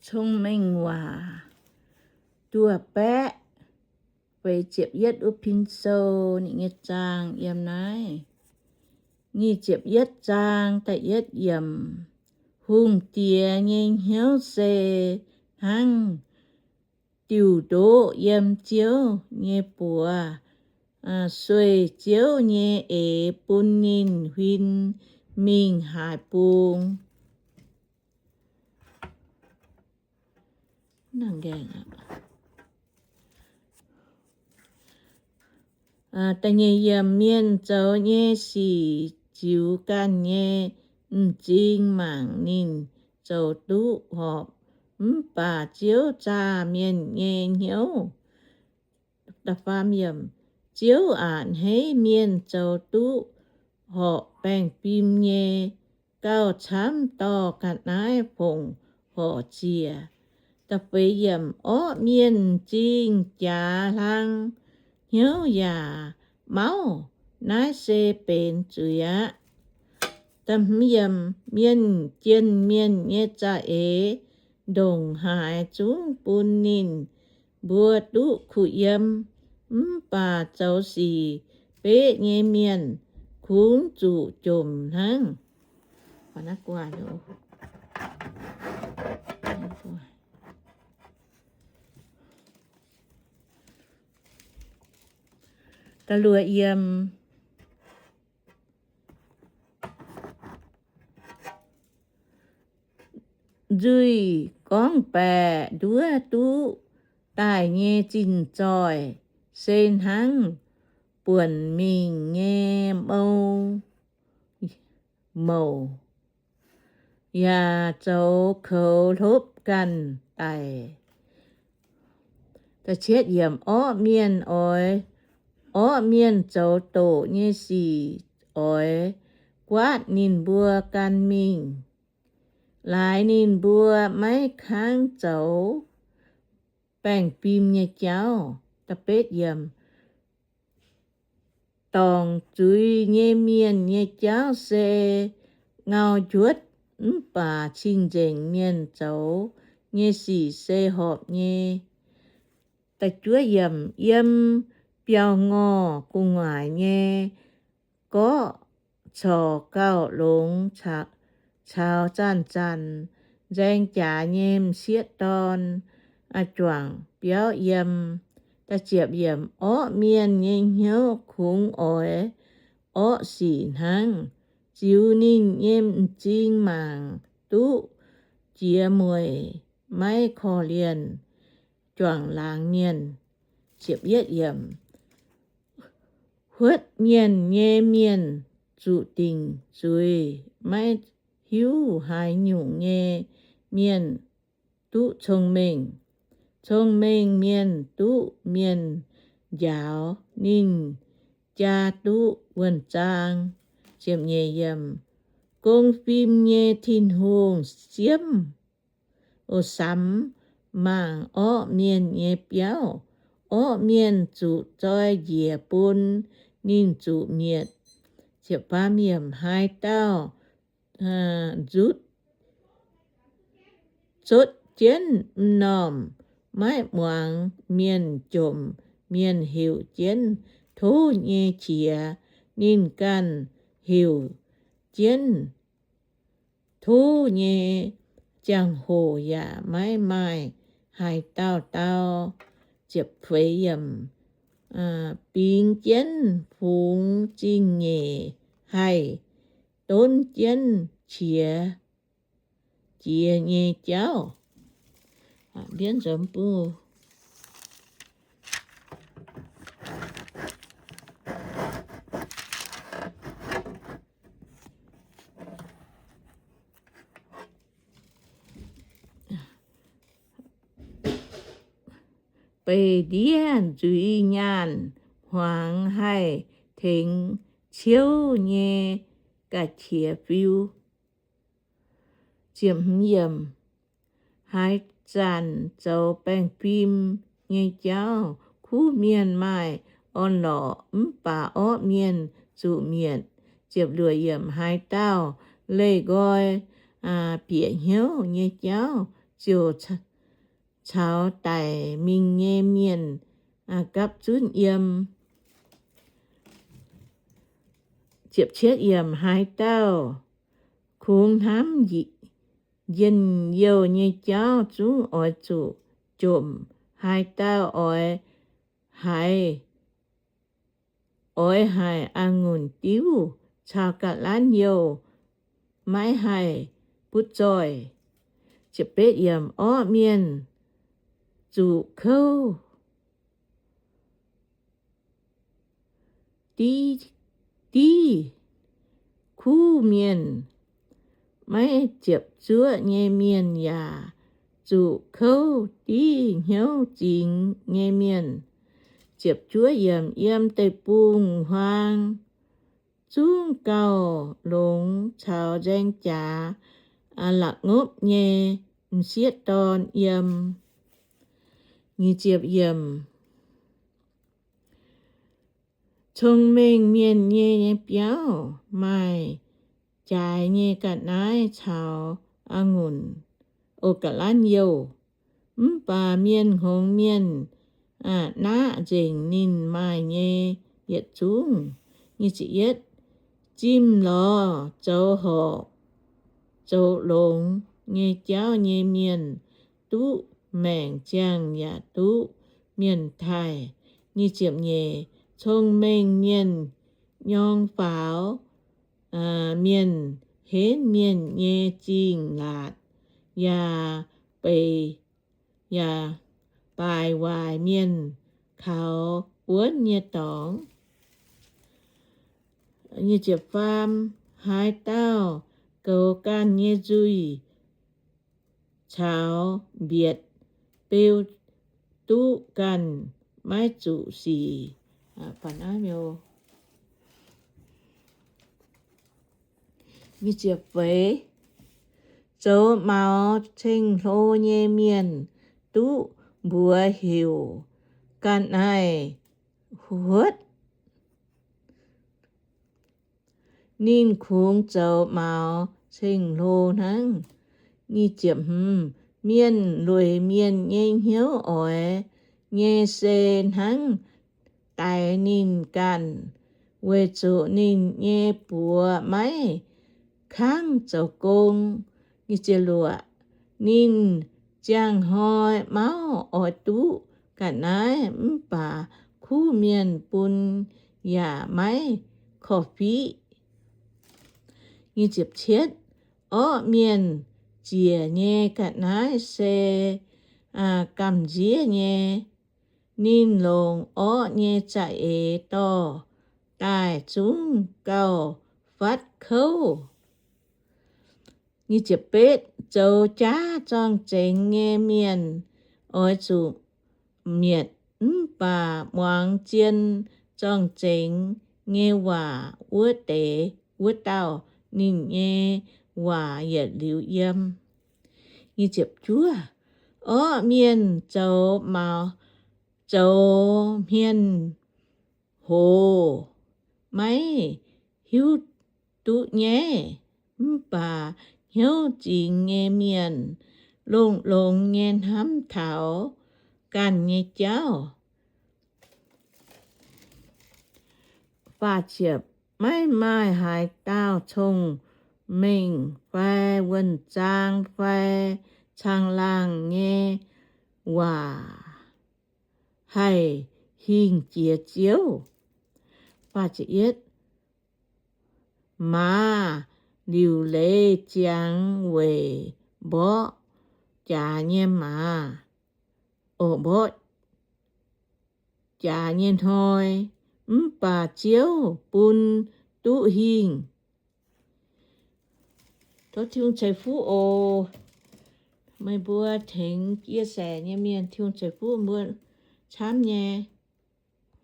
Cong-Mengh Waac duoh baeqv feix ziepc yietv wuov pin sou ninh nyei zaang yiem naaiv. Nyic ziepc yietv zaang da'yietv yiemc. Hungh diex nyei hnyouv se hnangv diuc ndoqv yiem Ziouv nyei buoz, sueih Ziouv nyei eix bun ninh huin mingh haaix bung. Mienh zoux nyei sic ziux ganh nyei m'zing mangc ninh zoux duqv horpc, mv baac Ziouv zaah mienh nyei hnyouv. Ziouv aac, a'hneiv mienh zoux duqv horpc baengh fim nyei gauh camv dorh ga'naaiv fongc horc ziec. Orqv mienh m'zing jaax hlang, hnyouv yaac mauv, naaiv se benx zuiz aqv. Mienh jienh mienh nyei za'eix ndongc haaix zungv bun ninh mbuo duqv kuh yiem, mv baac zoux sic beqv nyei mienh kungx zuqc jomc hnangv. Nzuih gorngv baeqc nduov duqv daaih nyei zinh zoih se hnangv buonc mingh nyei mou mouc, yaac zoux koux hlopv ganh daic. Orqv mienh oix, orqv mienh zoux doqc nyei sic oix guaatv ninh mbuo gan mingh, laaix ninh mbuo maiv kangv zoux baengh fim nyei jauv. Dorngc zuiz nyei mienh nyei jauv se ngau njuotv, mv baac cing-nzengc mienh zoux nyei sic se horpc nyei. Yiem biauv-ngorh gu'nguaaic nyei gorqv corc gauh longx caux zanc-zanc nzaeng jaax nyei m'sieqv dorn juangc biauv yiem. Orqv mienh nyei hnyouv kungx oix orqv sic hnangv. Ziux ninh nyei m'zing mangc duqv jiex mueic, maiv korv-lienh juangc laangz mienh. Huotv mienh nyei mienh zuqc dingc zuiz, maiv hiuv haaix nyungc nyei mienh duqv cong-mengh. Cong-mengh mienh duqv mienh njaaux, ninh jaa duqv wuonh zaang. Gong fim nyei Tin-Hungh siemv, o, samx mangc orqv mienh nyei biauv. Orqv mienh zuqc zoi njiec bun ninh zuqc mietc. Haaix dauh nzutv zotv jienv m'normh, maiv muangx mienh jomc, mienh heuc jienv tov nyei qiex, ninh ganh heuc jienv tov nyei ziangh hoc yaac maiv maaih haaix dauh dau. Bingx jienv fungx zingh nyeic haih donv jienv qiex jiez nyei jauv. Beic ndiev nzuiz nyaanh hmuangx haih tengx ciouv nyei ga'qiex fiu. Haaix zanc zoux baengh fim nyei jauv, kuv mienh maaih orn-lorqc, mv baac orqv mienh zuqc mietc. Haaix dauh leih nqoi bieqc hnyouv nyei jauv, ziouc caux daic mingh nyei mienh gapv zunv yiem. Haaix dauh kungx hnamv njien-youh nyei jauv zungv oix zuqc jomc. Haaix dauh oix haiz, oix haic a'ngunc diuv caux ga'lanv youh maiv haih butv zoih. Orqv mienh zuqc kouv div, kuv mienh. Maiv ziepc zuoqv nyei mienh yaac zuqc kouv div hnyouv zingx nyei mienh. Yiem deic-bung-huaang zungv gauh longx caux nzaeng jaax, la'ngopv nyei m'sieqv dorn yiem. Cong-mengh mienh nyei biauv maaih jaaix nyei ga'naaiv caux a'ngunc, o, ga'lanv youh. Mv baac mienh hngongx mienh naqv nzengc ninh maaih nyei yietc zungv. Zimh lorz zoux horpc zoux longx nyei jauv nyei mienh duqv maengc ziangh yaac duqv mienh taaih. Cong-mengh mienh nyorng faaux mienh, henv mienh nyei zingh laatc, yaac beic, yaac baaix waaic mienh kaux wuonv nyei dorngx. Haaix dauh goux ganh nyei nzuih caux mbietc beu duqv ganh maiv zuqc sic. Zoux maux ceng-hlo nyei mienh duqv mbuox heuc ga'naaiv-huotv. Ninh kungx zoux maux ceng-hlo hnangv. Mienh lueic mienh nyei hnyouv oix nyei se hnangv daix ninh ganh, weic zuqc ninh nyei buoz maiv kangv zoux gong. Ninh ziangh hnoi mauv oix duqv ga'naaiv, mv baac kuv mienh bun yaac maiv korv-fiqv. Orqv mienh ziec nyei ga'naaiv se gamh nziev nyei. Ninh longc orqv nyei za'eix dorh daaih zungv gauh fatv kouv. Zoux jaav zorng-zengx nyei mienh oix zuqc mietc, mv baac muangx zien zorng-zengx nyei waac wuov deix, wuov dauh ninh nyei waac yietc liuz yiem. Orqv mienh zoux maux, zoux hmien hoz, maiv hiuv duqv nyaiv, mv baac hnyouv zingx nyei mienh longx-longx nyei hnamv taux ganh nyei jauv. Maiv maaih haaix dauh cong-mengh fai wuonh zaang fai caangh laangh nyei waac haih hingh jiex Ziouv. Maaz liuc leiz ziangx weic mborqv jaax nyei maaz, o, mborqv jaax nyei hnoi, mv baac Ziouv bun duqv hingh. Tov Tin-Hungh ceix fuqv oc. Meih mbuo tengx chia sẻ nyei mienh, Tin-Hungh ceix fuqv mbuo camv nyei.